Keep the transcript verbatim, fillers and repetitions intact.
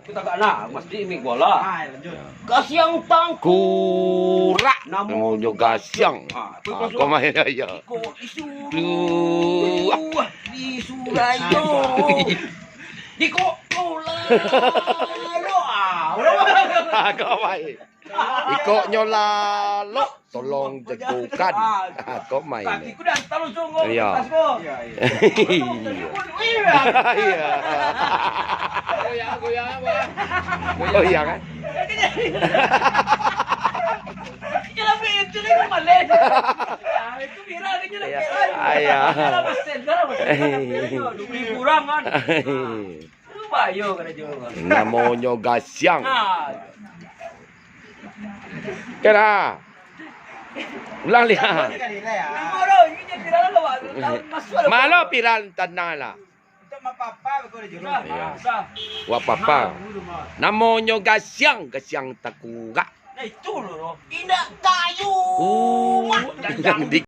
Kita kat nak, mesti mi gua lah. Ah, lanjut. Gasiang tangkurak. Kurak. Namonyo gasiang. Ah, ah, kau main aja. Iko isu. Duh. Di Surayo. Di kok. Ah, kau main. Ikoknyo lalok, tolong jagokan. Ah, kok main. Kaki ku dah taruh sungguh. Iya. Iya, iya. Iya. Goyang, goyang apa? Oh, iya kan? Itu lagi maleh. Ah, itu viral, itu lagi viral. Iya. Dua puluh ribu kurang kan. Bahayo karajo. Namonyo gasiang. Nah. Kena. Ulang lihat. Malo piran tanah lah. Iya. Wak papa. Namonyo gasiang, gasiang takurak. Nah, itu loh. Indak kayu. Uh, yang di